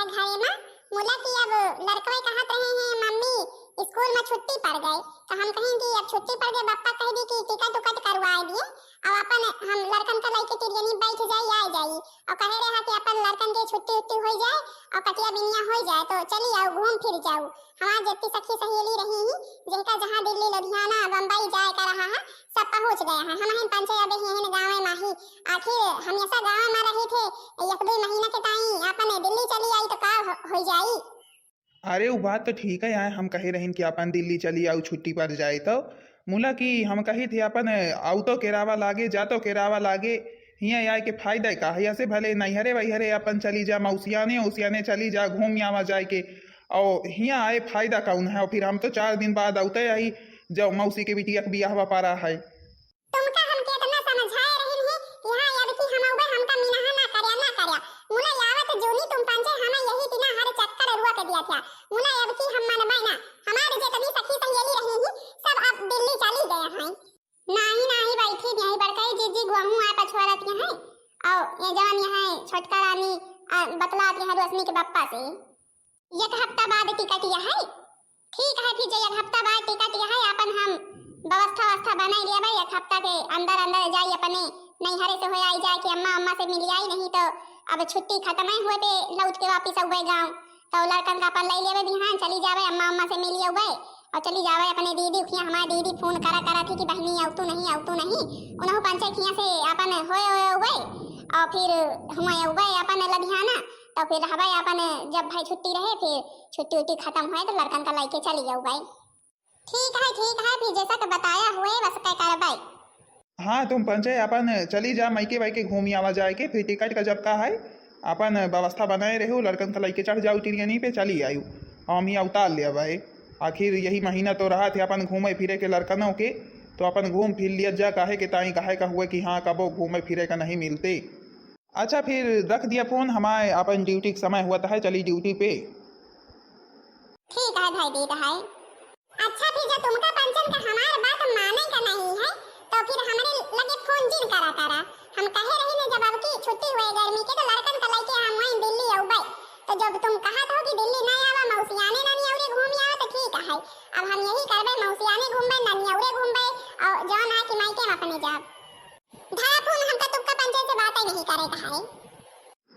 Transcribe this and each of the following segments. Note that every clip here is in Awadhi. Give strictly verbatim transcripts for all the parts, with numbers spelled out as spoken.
घरे मा मुला कि अब लड़कवे कहत रहे हैं, "मम्मी, स्कूल मा छुट्टी पड़ गए।" तो हम कहें कि अब छुट्टी पड़ गए, बप्पा कह दी कि टिकट उकट करवाए दिए, अब अपन हम लड़कन का लइके तिरियनी बैठ जाई, आ जाई। और कहे रहा कि अपन लड़कन के छुट्टी उट्टी हो जाए और कटिया बिनिया हो जाए, तो चली आओ, घूम फिर जाओ। हमार जितनी सखी सहेली रही ही, जिनका जहाँ दिल्ली, लुधियाना, बम्बई जाए का रहा है, सब पहुँच गए हैं। हम हन पंचे अबे ही हन गाँव मा ही। आखिर हमेशा गाँव मा रहे थे, एक दो महीना के ताई अपन दिल्ली चली आई तो का हो, हो जाई? अरे, उ बात तो ठीक है, आए हम कहे रहिन कि अपन दिल्ली चली आऊ, छुट्टी पर जाए तो। मुला कि हम कही थे अपन आऊ तो केरावा लागे, जा तो केरावा लागे, हियाँ आए के फायदा का है? ऐसे भले नैहरे वैहरे अपन चली जा, मौसियाने उसियाने चली जा, घूम आवा जाए के, और हियाँ आए फायदा कौन है? और फिर हम तो चार दिन बाद आउते आई, जब मौसी के बिटिया के बियाह पड़ा है। तुमका हम केतना समझाए रहिन ही कि हाँ, अब की हम अउबे, हमका मिनहा ना कर्या, ना कर्या। मुला आवत जूनी तुम पंचे हमें यही बिना हर चक्कर रुआ के दिया था। मुला अब की हम मनबे ना। हमारे जितनी सखी सहेली रही ही, सब अब दिल्ली चली गए हैं। नाही, नाही, बैठी नहीं, बड़काई जीजी गुआहू आए पछुआ रहती हैं। और ये जवान यहाँ है, छोटका रानी, आ, बतलाती है रोशनी के बप्पा से। एक हफ्ता बाद टिकट यह है। ठीक है, फिर जे एक हफ्ता बाद टिकट यह है, अपन हम व्यवस्था व्यवस्था बनाई लेबै। एक हफ्ता के अंदर अंदर जाई, अपने नैहरे से हो आई जाए कि अम्मा, अम्मा से मिल आई, नहीं तो अब छुट्टी खत्म है हुए पे लौट के वापिस अउबे गाँव। तो लड़कन का अपन ले लेवे बिहान, चली जावे अम्मा, अम्मा से मिल अउबे और चली जावे अपने दीदी उखिया। हमारे दीदी फोन करा करा थी कि बहनी अउतू नहीं, अउतू नहीं। उन्हों पंचे खिया से अपन होए होए अउबे और फिर हुए अउबे अपन लुधियाना। तो फिर रहबे अपन, जब भाई छुट्टी रहे, फिर छुट्टी उट्टी खत्म होए तो लड़कन का लइके चली अउबे। ठीक है, ठीक है, फिर जैसा के बताया हुए बस के करबे। हाँ, तुम पंचे अपन चली जा, मइके वइके घूमी आवा जाए के, फिर टिकट का जब का है, अपन व्यवस्था बनाए रहो, लड़कन का लइके चढ़ जाऊ टिरियनी पे, चली आयु, हम ही उतार ले भाई। आखिर यही महीना तो रहा थे अपन घूमे फिरे के लड़कनों के, तो अपन घूम फिर लिया जा, काहे के ताई, काहे का हुए कि हाँ, कबो घूमे फिरे का नहीं मिलते। अच्छा, फिर रख दिया फोन, हमारे अपन ड्यूटी का समय हुआ है, चली ड्यूटी पे। ठीक है भाई, ठीक है। अच्छा, फिर जब तुमका पंचन का हमार बात माने का नहीं है, तो फिर हमरे लगे फोन जिन करा करा। हम कहे रही ने, जब अब की छुट्टी हुए गर्मी के, तो लड़कन का लइके हम वहीं दिल्ली अउबे। तो जब तुम कहत हो कि दिल्ली ना आवा, मौसियाने नानी अउरे घूमी आवा, तो ठीक है। अब हम यही करबे, मौसियाने घूमबे, नानी अउरे घूमबे, और जौन है कि मायके में अपने जाब। धरा फोन, हमका तुमका पंचन से बातें नहीं करे का है।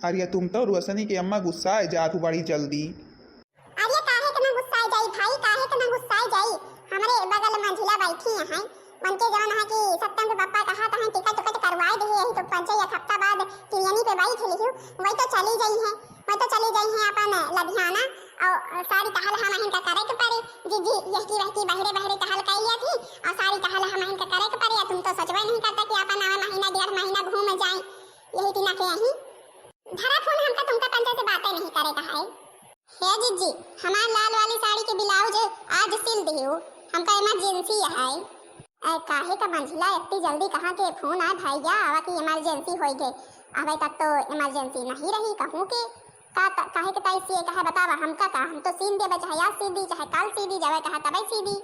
अरे, तुम तो रोशनी के अम्मा गुस्साए जात हो बड़ी जल्दी। अरे, काहे के ना गुस्साए जाई भाई, काहे के ना गुस्साए जाई? हमरे बगल में मंझिला बैठी हैं, उनके जौन है कि सत्यम के पापा कहा था टिकट उकट करवाए दे, यही तो पंचे एक हफ्ता बाद तिरियनी पे बैठ लिहू, वही तो चली गई है, वही तो चली गई है अपन लुधियाना। और सारी टहल हम अहिन का करे के पड़े, जीजी यहकी वहकी बहरे बहरे टहल कर लिया थी, और सारी टहल हम अहिन का करे के पड़े। तुम तो सोचबे नहीं करता कि अपन आवे महीना डेढ़ महीना घूम जाए, यही दिना के यही। धरा फोन, हमका तुमका पंचे से बातें नहीं करे का है। हे जीजी, हमार लाल वाली साड़ी के ब्लाउज आज सिल दियो, हमका इमरजेंसी है। ए, काहे का मंझिला इतनी जल्दी कहाँ के फोन आए भैया, आवा की इमरजेंसी होई गे। अबे तक तो इमरजेंसी नहीं रही कहूँ के। का त-, काहे के ताई सिए कहे बतावा, हमका का, हम तो सीन देबे, चाहे आज सी दी, चाहे कल सी दी, जबे कहा तबे सी दी।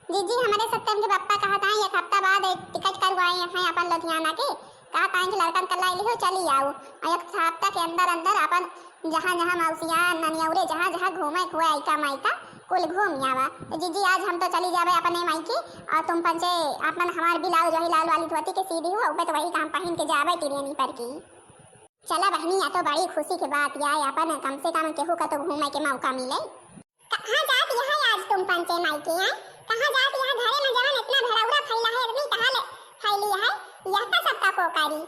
जीजी, हमरे सत्यम के पप्पा कहत हैं, एक हफ्ता बाद एक टिकट करवाए हैं अपन लुधियाना के। कहत हैं कि लड़कन का लाई लिहो, चली आओ। और एक हफ्ता के अंदर अंदर अपन जहाँ जहाँ मौसिया, ननियौरे, जहाँ जहाँ घूमे हुए आइका माइका, कुल घूम आवा। तो जीजी, आज हम तो चली जावे अपने मायके, और तुम पंचे अपन हमार ब्लाउज वही लाल वाली धोती के सी दी हो, ऊपर तो वही काम पहन के जावे तिरियनी पर की। चला बहनी, या तो बड़ी खुशी की बात, या अपन कम से कम केहू का तो घूमे के मौका मिले। कहाँ जात यह आज तुम पंचे माई के हैं? कहाँ जात यह घरे में जवन इतना भड़ौरा फैला है, इतनी टहल फैली है, यह का सबका को करी?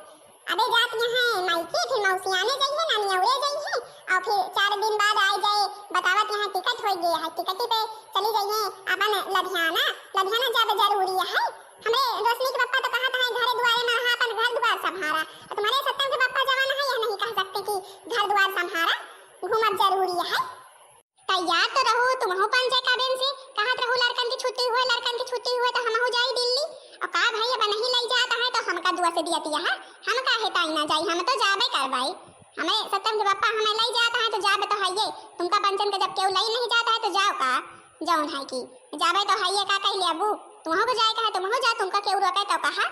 अबे जात यह माई के, फिर मौसियाने जाई है, नानी औरे जाई है, और फिर चार दिन बाद आए जाए, बतावत यहाँ टिकट हो गए है, टिकट पे चली गई है अपन लुधियाना। लुधियाना जब जरूरी है, हमरे रोशनी के पप्पा तो कहत हैं घरे दुआरे में रहा, अपन घर दुआर संभारा। और तुम्हारे सत्यम के पप्पा जवन है, यह नहीं कह सकते कि घर दुआर संभारा, घूमब जरूरी है। तैयार तो रहो, तुमहू पंचे का दिन से कहत रहो लड़कन की छुट्टी हुए, लड़कन की छुट्टी हुए तो हमहू जाई दिल्ली। और का भाई, अब नहीं लई जात है तो हमका दुआ से दिया तिया है, हम काहे ताई ना जाई, हम तो जाबे करबाई। हमें सत्यम के पप्पा हमें लई जात है तो जाबे तो हइये, तुमका पंचन के जब केहू लई नहीं जात है तो जाओ का, जौन है कि जाबे तो हइये, का कह लेबू, तुमहू को जाए का है तुमहू जा, तुमका केहू रोके तो कहा।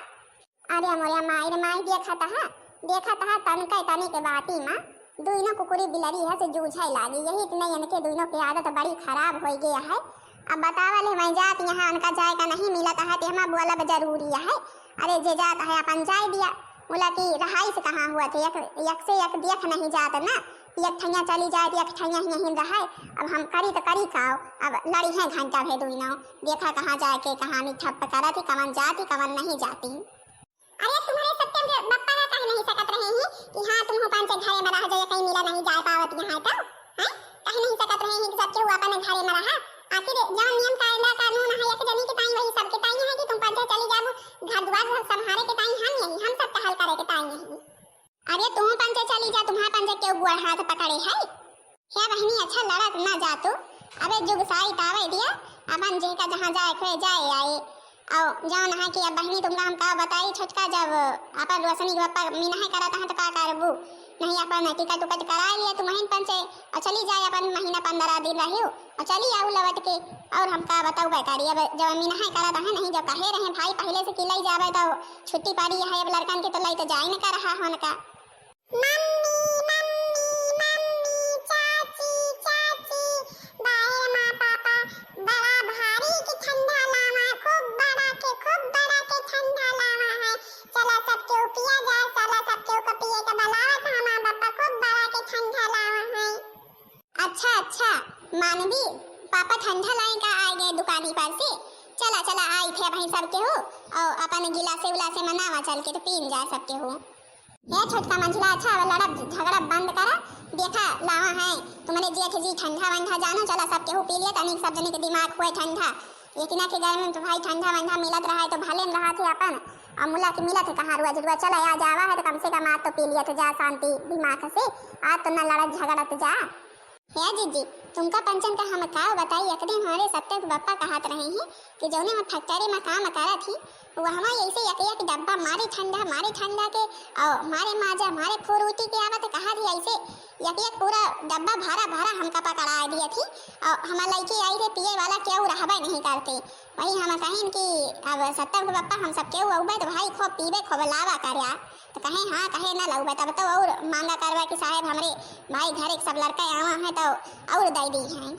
अरे मोरे माई रे माई, देखत हा, देखत हा, तनिके तनिके बाती मा दुइनो कुकुरी बिलरी है से जूझे लागी, यही इतने इनके दुइनो के आदत बड़ी खराब होइ गया है। अब बतावा ले, मैं जात यहाँ उनका जाए का नहीं मिलत है, ते हमा बोलब जरूरी है। अरे जे जात है अपन जाए दिया, बोला कि रहाई से कहाँ हुआ थे, एक, एक से एक देख नहीं जात ना, एक ठैया चली जाए, एक ठैया ही नहीं रहे। अब हम करी तो करी का, अब लड़ी हैं घंटा भे दुइनो, देखा कहाँ जाए के, कहाँ नहीं ठप्प करत ही, कवन जाती, कवन नहीं जाती। अरे तुम्हारे सत्यम के बप्पा ना कह नहीं सकत रहे हैं कि हाँ तुम हो पंचे घरे में रह जाए, कहीं मिला नहीं जाए पावत यहाँ तो, हैं? कह नहीं सकत रहे हैं कि सब केहू अपन घरे में रहा। आखिर जौन नियम कायदा कानून है एक जनी के ताई वही सबके ताई है कि तुम पंचे चली जाबू, घर द्वार सब संभारे के ताई हम यही, हम सब टहल करे के ताई यही। अरे तुम पंचे चली जा, तुम्हारा पंचे केहू गोड़ हाथ पकड़े है? हे बहिनी, अच्छा लड़त ना जा तू। अबे जुग साइत आवे दिया, अपन जेहका जहाँ जाए खोए जाए आए। अउ जौन है कि अब बहिनी तुमका हम का बताई छोटका, जब अपन रोशनी के पप्पा मिनहे करत हैं तो का करबू? नहीं अपन टिकट उकट कराए लिए तुम वहीं पंचे अउ चली जाए अपन महीना पंद्रह दिन रहियो अउ चली आऊ लौट के। अउर हम का बताऊ बेकारी, अब जब मिनहे करत हैं नहीं जब कहे रहे भाई पहले से कि लई जावे तो छुट्टी पड़ी है अब लड़कन के तो लई तो जाए न कर रहा होन का। मम्मी, मम्मी, मम्मी, चाची, चाची, बाहेर माँ पापा बड़ा भारी के ठंडा लावा, खूब बड़ा के, खूब बड़ा के ठंडा लावा है। चला सबके पिया जाए, चला सबके पिए के बलावत है माँ पापा, खूब बड़ा के ठंडा लावा है। अच्छा, अच्छा, मानवी, पापा ठंडा लाए का आए गए दुकानी पर से। चला, चला, आई थे भाई सबके हो, और अपन गिलासे उलासे मनावा चल के तो पीन जाए सबके हो। हे छोटका मंझला, अच्छा, अब लड़ब झगड़ा बंद करा। देखा, लावा है तुम्हारे जेठ जी ठंडा वंडा, जानो, चला सब केहू पी लिया, तनिक सब जनी के दिमाग हुए ठंडा। इतना के गर्मी में तो भाई ठंडा वंडा मिलत रहा है तो भले में रहा थे अपन, और मुला के मिलत है कहाँ रोज रोज, चला आ जावा है तो कम से कम आज तो पी लिया थे जा शांति दिमाग से, आज तो न लड़त झगड़त जा। हे जीजी, तुमका पंचन का हम का बताई, एक दिन हमारे सत्य के बप्पा कहत रहे हैं कि जौने में फैक्ट्री में काम करत ही, वहमा ऐसे एक एक डब्बा मारे ठंडा, मारे ठंडा के, और मारे माजा, मारे फ्रूटी के आवत, कहा थी ऐसे एक एक पूरा डब्बा भरा भरा हमका पकड़ाए दिए थी, और हमार लइके आई थे पिए वाला केहू रहबे नहीं करते। वही हम कहिन कि अब सत्तम के पप्पा हम सब केहू अउबे तो भाई खूब पीबे, खूब लावा करया। तो कहे हाँ, कहे ना लउबे, तब तो और मांगा करवा कि साहेब हमरे भाई घर एक सब लड़का आवा है तो और दे दी हैं।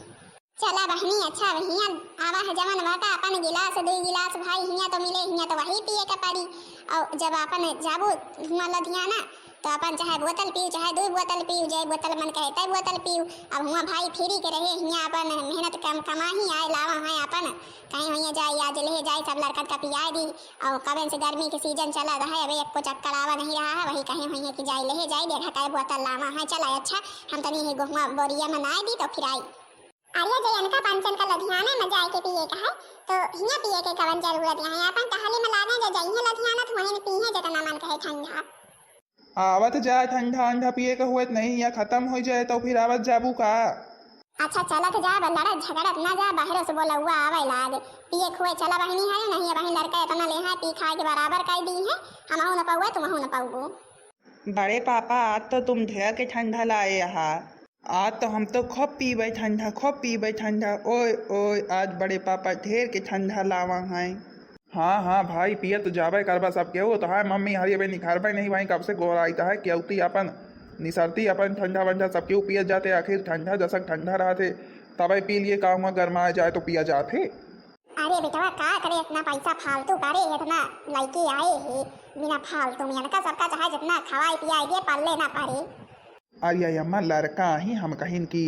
चला बहनी, अच्छा हियाँ आवा है जवन वका अपन गिलास, दुई गिलास भाई हियाँ तो मिले, हियाँ तो वही पिए के पड़ी। और जब अपन जाबू हुआँ लुधियाना तो अपन चाहे बोतल पीऊ, चाहे दुई बोतल पीऊ, जे बोतल मन कहे तय बोतल पीऊ। अब हुआँ भाई फ्री के रहे, हियाँ अपन मेहनत कम कमाही आए लावा है अपन, कहीं हुइया जाई, आज ले जाई, सब लड़कन का पियाए दी। और कबे से गर्मी के सीजन चला रहा है, अबे एको चक्कर आवा नहीं रहा है, वही कहे हुइया कि जाई ले जाई, देखा कई बोतल लावा है। चला अच्छा, हम तनी ही गोहुआ बोरिया मनाए दी तो फिर आई। अरे जे इनका पंचन का लुधियाना में जाए के पिए का है, तो हियाँ पिए के कवन जरूरत है? अपन टहली में लागे, जे जइहे लुधियाना तो वहीं पीहे जितना मन कहे ठंडा। आवत जा, ठंडा अंडा पिए के हुए तो नहीं, या खत्म हो जाए तो फिर आवत जाबू का? अच्छा चलत जा, अब लड़त झगड़त ना जा, बाहरों से बोलौआ आवे लाग। पिए के हुए चला बहनी है, नहीं बहन लड़का इतना ले है, पी खाए के बराबर कर दी है, हमहू न पौए तुमहू न पौबू। बड़े पापा, आज तो तुम ढेर के ठंडा लाए हा। आज तो हम तो खूब पीबे ठंडा, खूब पीबे ठंडा। ओए, ओए, आज बड़े पापा ढेर के ठंडा लावा हैं। हाँ, हाँ भाई, पिया तो जाबे करबा सब केहू। तो हाय मम्मी, हरी अबे निखारबे नहीं भाई, कब से गोराइत है, केवती अपन निसरती अपन ठंडा वंडा सब केहू पियत जाते। आखिर ठंडा जसक ठंडा रहते, तबे पी लिए, का हुआ गरमाए जाए तो पिया जाते। अरे बेटवा, का करे इतना पैसा फालतू करे, इतना लइके आए हे बिना फालतू में, इनका सबका चाहे जितना खवाए पियाए दिए, पल्ले ना पड़े। अरे अम्मा, लड़का ही हम कहिन कि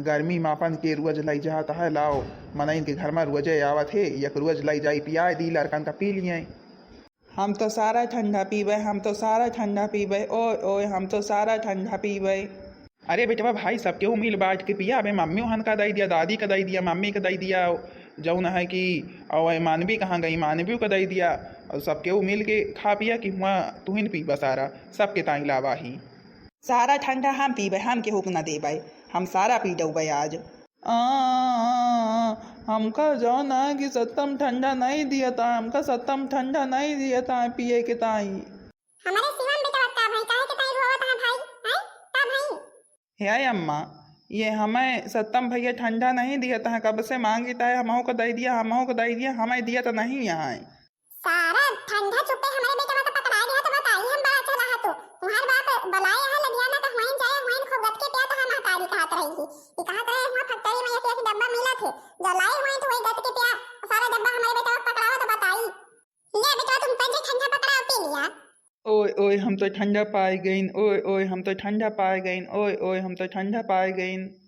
गर्मी में अपन के रोज लई जात है, लाओ मनइन के घर में रोजे आवत है, एक रोज लई जाई पियाए दी, लड़कन का पी लिए। हम तो सारा ठंडा पीबे, हम तो सारा ठंडा पीबे, ओए ओए, हम तो सारा ठंडा पीबे। अरे बेटवा भाई, सब केहू मिल बांट के पिया। अबे मम्मी ओहन का दई दिया, दादी का दई दिया, मम्मी का दई दिया, जौन है कि और मानवी कहाँ गई, मानवी का दई दिया, और सब केहू मिल के खा पिया कि हुआ तुहिन पीबा सारा, सबके ताई लावा ही। सारा ठंडा हम पीबे, हम केहू के ना देबे, हम सारा पी डूबे आज। आ, आ, आ, आ, हमका जौन है कि सत्तम ठंडा नहीं दिया था, हमका सत्तम ठंडा नहीं दिया था पिए के ताई। हमारे शिवम बेटवा का भाई, काहे के ताई रोवत है भाई? हैं? का भाई? हे अम्मा, ये हमें सत्तम भैया ठंडा नहीं दिया था, कब से मांगी था, हमहू को दे दिया, हमहू को दे दिया, हमें दिया तो नहीं यहाँ है। सारा ठंडा चुप्पे हमारे बेटवा का पकड़ाए गया तो बताई हम बड़ा चला है तो। तुम्हार बाप बुलाए है लुधियाना तो वहीं जाए, वहीं ई कहत रहे, "हुआँ फैक्ट्री में एक, एक डब्बा मिलत है, जब लाई हुए तो वही गटके पिया, सारा डब्बा हमरे बेटवा के पकड़ावा तो बताई।" ले बेटवा, तुम पंचे ठंडा पकड़ावा, पी लिया। ओए, ओए, हम तो ठंडा पाए गइन, ओए, ओए, हम तो ठंडा पाए गइन, ओए, ओए, हम तो ठंडा पाए गइन।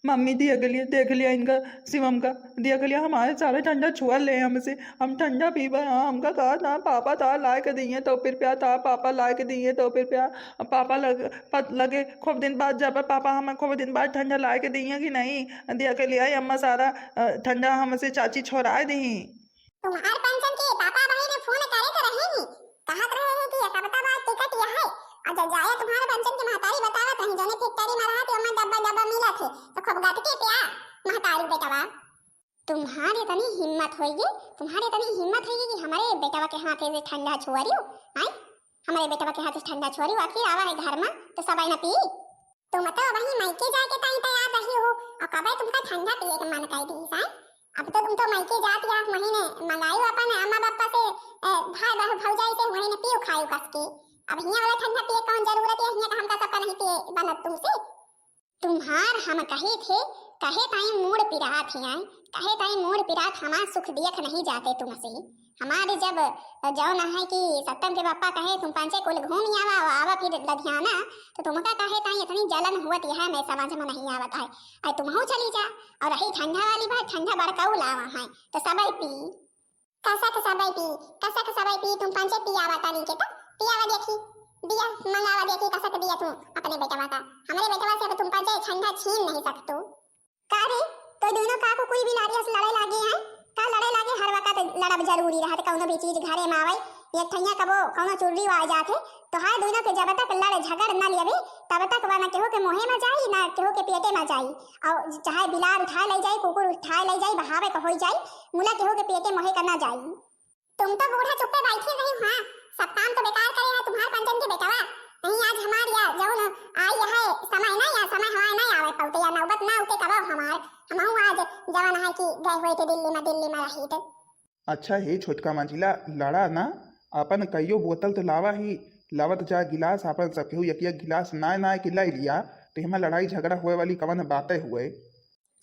मम्मी, देख लिया, देख लिया इनका, शिवम का, देख लिया, हमारे सारे ठंडा छुआ ले हमसे, हम ठंडा पीबे, हाँ, हमका कहा था, पापा था लाए के दिए तो फिर प्या था, पापा लाए के दिए तो फिर प्या, पापा लग, पत-, लगे खूब दिन बाद जब पापा हमें खूब दिन बाद ठंडा लाए के दिए कि नहीं, देख लिया, ये अम्मा सारा, अ, ठंडा हमसे चाची छोड़ाए दी। तुम्हार पंचन के पापा भाई ने फोन करे तो रहे ही, कहत रहे हैं कि एक हफ्ता बाद टिकट यह है। और जब जाया तुम्हार पंचन के महतारी बतावत रही, जने फैक्ट्री में रहा थे, ओमा डब्बा डब्बा मिला थे, तो खूब गटके प्या महतारी बेटवा। तुम्हार इतनी हिम्मत होइगी, तुम्हार इतनी हिम्मत होइगी कि हमारे बेटवा के हाथे से ठंडा छुअरियो, आय? हमारे बेटवा के हाथे से ठंडा छुअरियो, आखिर आवा है घर में तो सबई न पी। तुम तो वही मायके जाके ताई तैयार रही हो, और कबे तुमका ठंडा पिए के मन कर दी है? अब तो तुम तो मायके जात या वहीं ने मंगायो अपन अम्मा पापा से, ए, भाई बहू भौजाई से वहीं ने पियो खायो कस के। अब हियाँ वाला ठंडा पिए कौन जरूरत है, हियाँ का हमका सबका नहीं पिए बनत तुमसे। तुम्हार हम कहे थे, कहे ताई मूड़ पिरात है, आय, कहे ताई मूड़ पिरात हमार सुख दियख नहीं जाते तुमसे। हमारे जब जौन है कि सत्तम के पापा कहे, "तुम पंचे कुल घूम आवा, आवा फिर लुधियाना," तो तुमका कहे ताई इतनी जलन हुआ यह मैं समझ में नहीं आवत है। अरे तुमहू चली जा, और रही ठंडा वाली बात, ठंडा बड़काऊ लावा है, तो सबई पी। कसक सबई पी, कसक सबई पी, तुम पंचे पियावा तानी के तो, पियावा देखी, दिया, मंगावा देखी, कसक दिया तू अपने बेटवा का। हमारे बेटवा से अब तुम पंचे ठंडा छीन नहीं सकतू। का रे, तो दोनों का को कोई भी नारी से लड़े लागे हैं? का लड़े लागे? हर वक्त लड़ब जरूरी रहत, कौनो भी चीज घरे में आवे, ये ठैया कबो कौनो चुर्री आ जात है, तो हाय दोनों के जब तक लड़ झगड़ ना लेवे, तब तक वह ना केहू के मुँहे में जाई, ना केहू के पेटे में जाई। और चाहे बिलार उठाए ले जाई, कुकुर उठाए ले जाई, बहावे के होई जाई, मुला केहू के पेटे मुँहे का ना जाई। तुम तो बूढ़ा चुप्पे बैठी रही हो, हाँ, सब काम तो बेकार करे है तुम्हार पंचन के बेटवा। नहीं आज हमार या जौन आई है समय ना, या समय हमार ना आवे पौते, या नौबत ना उते कबो हमार। हमहू आज जवन है कि गए हुए थे दिल्ली में, दिल्ली में रही थे। अच्छा हे छोटका मंझिला, लड़ा ना, अपन कइयो बोतल तो लावा ही, लावत जा गिलास, अपन सब केहू एक एक गिलास नाय नाय के लाई लिया, तो एमा लड़ाई झगड़ा होए वाली कवन बातें हुए?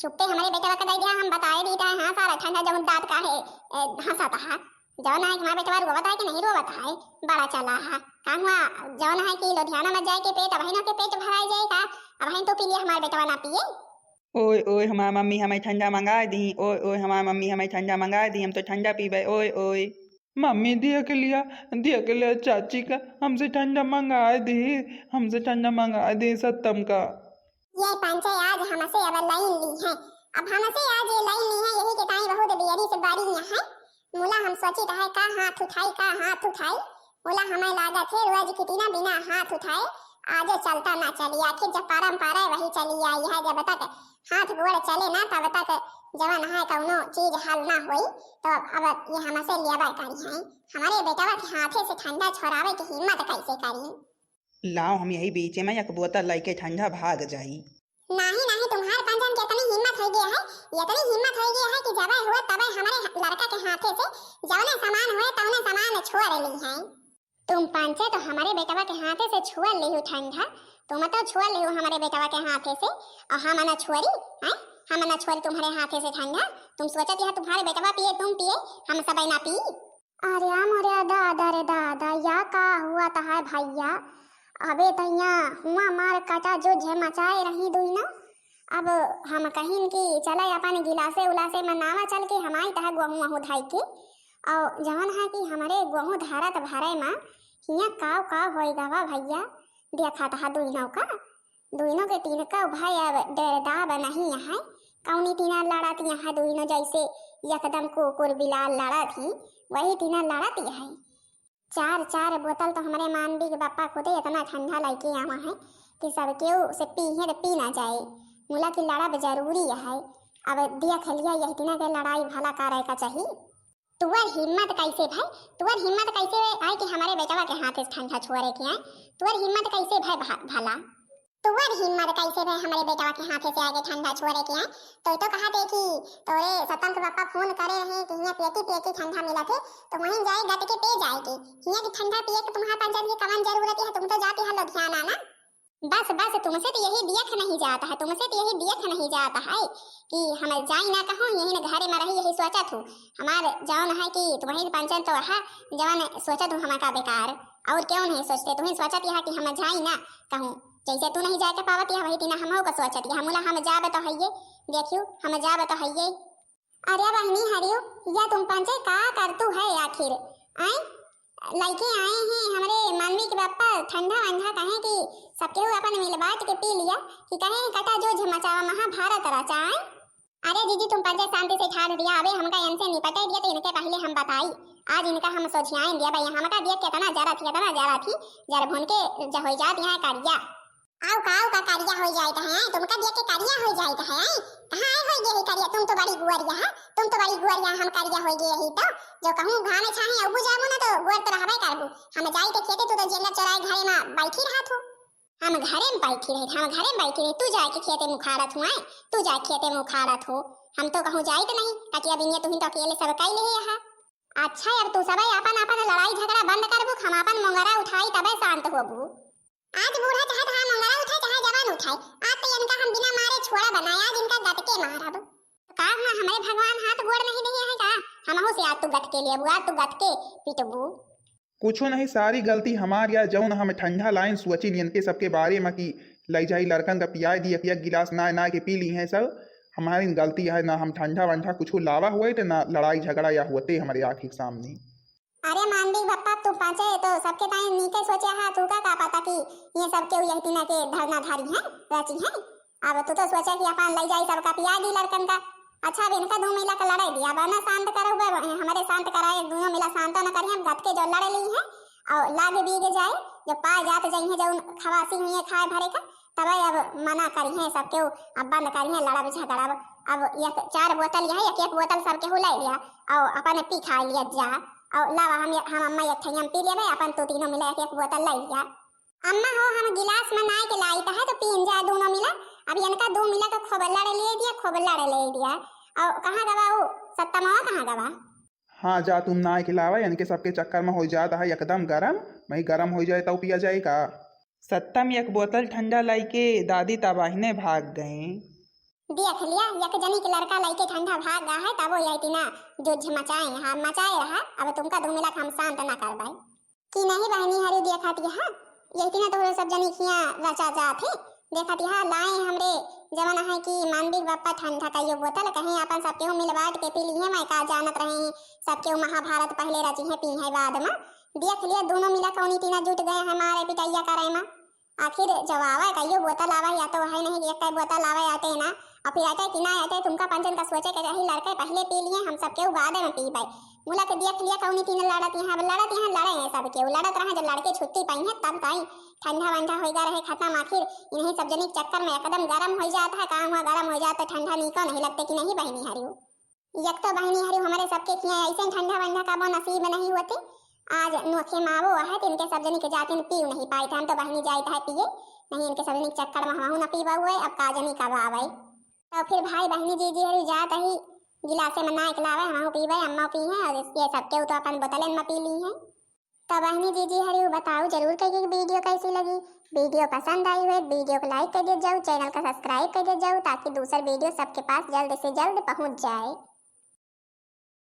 चुप्पे हमरे बेटवा के दई दिया, हम बताए दी था, हाँ सारा ठंडा जौन दांत का है, ए, हंसा था, जौन है कि हमारे बेटवा रोवत है कि नहीं रोवत है, बड़ा चला है, का हुआ, जौन है कि लुधियाना में जाए के पेट, अबहिन के पेट भराए जाए का, अबहिन तो पी लिया हमारे बेटवा ना पिए। ओए, ओए, हमार मम्मी हमें ठंडा मंगाए दी, ओए, ओए, हमार मम्मी हमें ठंडा मंगाए दी, हम तो ठंडा पीबे, ओए, ओए। मम्मी, देख लिया, देख लिया चाची का, हमसे ठंडा मंगाए दी, हमसे ठंडा मंगाए दी सत्तम का। ये पंचे आज हमसे अब लाइन ली है, अब हमसे आज ये लाइन ली है, यही के ताई बहुत देरी से बारी यहाँ है। मुला हम सोचित है का हाथ उठाई, का हाथ उठाई, मुला हमें लागत है रोज कितना बिना हाथ उठाए आज चलता ना चली, आखिर जब परंपरा वही चली आई है, जब तक हाथ गोड़ चले ना तब तक जवन है कौनो चीज हल ना होई। तो अब ये हमसे लियाबा करी है, हमारे बेटवा के हाथे से ठंडा छोड़ावे की हिम्मत कैसे करी? लाओ, हम यही बीचे में एक बोतल लइके ठंडा भाग जाई। नाही, नाही, तुम्हार पंचन के इतनी हिम्मत हो गया है, इतनी हिम्मत हो गया है कि जबे हुए तबे हमारे लड़का के हाथे से जौने सामान हुए तौने सामान छोड़ ली है। तुम पंचे तो हमारे बेटवा के हाथे से छुआ लिहु ठंडा, तुम तो छुआ लिहु हमारे बेटवा के हाथे से, और हम ना छुअरी, हैं? हम ना छुअरी तुम्हारे हाथे से ठंडा। तुम सोचत यह तुम्हारे बेटवा पिए, तुम पिए, हम सबे ना पी। अरे मोरे दादा रे दादा, या का हुआ तहाय भैया? अबे तैया हुआ मार कटा जो झे मचाए रही दुइनो। अब हम कहिन कि चले अपन गिलासे उलासे में नावा चल के हमाई तह गोहूँ वहूँ धाई के। और जवन है कि हमरे गोहूँ धारत भरे में हियाँ काव काव होई गवा भैया, देखा तहा दुइनो का। दुइनो के तिनका भाई अब डेरदाब नहीं है, कौनी तिना लड़त यहाँ दुइनो जैसे एकदम कुकुर बिलार लड़त ही, वही तिना लड़त है। चार चार बोतल तो हमरे मानवी के बापा खुदे इतना ठंडा लइके आवा है कि सब केहू से पीहे तो पी ना जाए। मुला की लड़ब जरूरी है। अब देख लिया यही तिना के लड़ाई भला करे का चाही। तुअर हिम्मत कैसे भाई, तुअर हिम्मत कैसे आए कि हमारे बेटवा के हाथे से ठंडा छुअरे के आए? तुअर हिम्मत कैसे भाई भा-, भला? तुअर हिम्मत कैसे भाई हमारे बेटवा के हाथे से आगे ठंडा छुअरे के आए? तो, तो कहा थे कि तोरे सतम के पापा फोन करे रहे कि हियाँ पेटी पेटी ठंडा मिला थे, तो वहीं जाए गट के पे जाए के। हियाँ की ठंडा पिए के तुम्हारे पंचन की कवन जरूरत है, तुम तो जाते हैं लुधियाना ना। बस, बस, तुमसे तो यही दियख नहीं जात है, तुमसे तो यही दियख नहीं जात है कि हम जाई ना कहूँ, यही न घरे में रही, यही सोचत हूँ। हमार जौन है कि तुम्हें पंचन तो है, जौन सोचत हूँ हमार का बेकार, और क्यों नहीं सोचते? तुम्हें सोचत यह कि हम जाई ना कहूँ, जैसे तू नहीं जाए के पावत यह, वही तीना हमहू का सोचत यह। मुला हम जाब तो हइये, देखियो, हम जाब तो हइये। अरे बहनी हरियो, या तुम पंचे का करतू है आखिर? आए, लइके आए हैं हमरे मानवी के बप्पा ठंडा वंडा, कहे कि सब केहू अपन मिल बांट के पी लिया, कि कहे कटा जो झमचावा महाभारत रचाए। अरे जीजी, तुम पंचे शांति से ठाड़ दिया, अबे हमका इनसे निपटे दिया तो इनके पहले हम बताई। आज इनका हम सोझियाए दिया भाई, हमका दिया कितना जरा थी, कितना जरा थी, जर भुन के ज-, हो जात यहाँ करिया। आउ का, आउ का करिया हो जाइत है, तुमका देख के करिया हो जाइत है। कहाँ आए हो गए ही करिया? तुम तो बड़ी गुअरिया है, तुम तो बड़ी गुअरिया, हम करिया हो गए ही तो। जो कहूँ घामे छाहे अबू जाबू ना तो गुअर तो रहबे करबू। हम जाई के खेते, तू तो जेंगा चोराए घरे में बैठी रहत हो। हम घरे में बैठी रहे, हम घरे में बैठी रहे, तू जाए के खेते मुखारत हुआ है, तू जाए खेते मुखारत हो। हम तो कहूँ जाइत नहीं, ताकि अब इन्हें तुहिन तो अकेले सब कई ले यहाँ। अच्छा, अब तू सब अपन अपन लड़ाई झगड़ा बंद करबू, हम अपन मोंगरा उठाई तबे शांत होबू। आज बूढ़ा चाहे तहार मोंगरा उठाए, चाहे जवान उठाए, आज तो इनका हम बिना मारे छोड़ा बनाए, आज इनका गटके मारब। का हुआ, हमरे भगवान हाथ गोड़ नहीं दिए हैं का? हमहू से आज तू गटके लेबू, आज तू गटके पिटबू। कुछो नहीं, सारी गलती हमार या, जौन हम ठंडा लाइन सोचिन इनके सबके बारे में कि लई जाई लड़कन का पियाए दी, एक एक गिलास नाय नाय के पी ली हैं सब। हमारी गलती है ना, हम ठंडा वंडा कुछो लावा हुए तो ना लड़ाई झगड़ा या होते हमारे आँखी के सामने। अरे मानवी बप्पा, तू पाँचे तो सबके ताई नीके सोचे हा, तू का, का पता कि ये सबके यही तीना के धरना धारी हैं, रची हैं। अब तू तो सोचे कि अपन लई जाई सबका पिया दी लड़कन का। अच्छा, अब इनका दो मिला के लड़ाई दिया, अब ना शांत करो, बे-, हमारे शांत कराए, दोनों मिला शांत न करिए, हम गत के जो लड़ ली हैं और लाग बीग जाए, जो पाए जात जाई हैं, जो खवासी हुई है खाए भरे का, तब अब मना करी हैं सबके, अब बंद करी हैं लड़ब झगड़ब। अब एक चार बोतल यह, एक एक बोतल सबके हुलाई लिया और अपन पी खा लिया जा। और लावा हम, हम अम्मा एक ठे हम पी लेबे, अपन तू तीनों मिला एक एक बोतल लाई लिया। अम्मा हो, हम गिलास में नाय के लाई त है तो पीन जाए दोनों मिला। अब इनका दो मिला तो खूब लड़ ले दिया, खूब लड़ ले दिया। और कहाँ गवा वो सत्तमवा, कहाँ गवा? हाँ, जा तुम नाय के लावा, इनके सबके चक्कर में हो जात है एकदम गरम। मैं गरम हो जाए तब पिया जाए का? सत्तम, एक बोतल ठंडा लाई के दादी तबाहिने भाग गए। देख लिया, एक जनी के लड़का लइके ठंडा भाग गा है, तबो यही तीना जुझ मचाए, हाँ, मचाए रहा। अब तुमका दो मिला के हम शांत ना कर पाए। कि नहीं बहनी हरी, देखत यह, यही तीना तोहरे सब जनी खिया रचा जात है। देखत यह लाए हमरे जवन है कि मानवी बप्पा ठंडा कइयो बोतल, कहीं अपन सबके मिल बांट के पी लिए, मैं का जानत रहे हैं, सबके महाभारत पहले रची है, पी है बाद में। देख लिया, दोनों मिला कौनी तीना जुट गए हमारे पिटैया करे में। आखिर जब आवे कहियो बोतल आवे, या तो है नहीं कि एक बोतल आवे आटे ना, और फिर आटे कि ना आटे, तुमका पंचन का सोचे के चाही, लड़के पहले पी लिए, हम सब केहू बाद में पीबे। मुला के देख लिया कौनी तीन लड़त यहाँ, अब लड़त यहाँ लड़े हैं सब केहू, लड़त रहे, जब लड़के छुट्टी पाई है तब ताई ठंडा वंडा होइगा रहे खत्म। आखिर इन्हीं सब जनी के चक्कर में एकदम गरम हो जाता है, काम हुआ गरम हो जाता है, ठंडा नीको नहीं लगते कि नहीं बहनी हरियो। एक तो बहनी हरी हमरे सबके खिया ऐसे ठंडा वंडा का वो नसीब नहीं होते। आज नोखे मावो है तो इनके सब जनी के जातिन पीव नहीं पाए थे। हम तो बहनी जाइत है पिए, नहीं इनके सब जनी के चक्कर में हमहू न पीबा हुए, अब का जनी कब आवे। तो फिर भाई बहनी जीजी हरी जात ही गिलासे में ना इकलावे, हमहू पीबे, अम्मा पी हैं और ये सबके तो अपन बोतलन में पी ली हैं। तो बहनी जीजी हरी बताओ जरूर कहिए कि वीडियो कैसी लगी। वीडियो पसंद आई हुए वीडियो को like कर दिया जाओ, चैनल का subscribe कर दिया जाओ, ताकि दूसर वीडियो सबके पास जल्द से जल्द पहुँच जाए।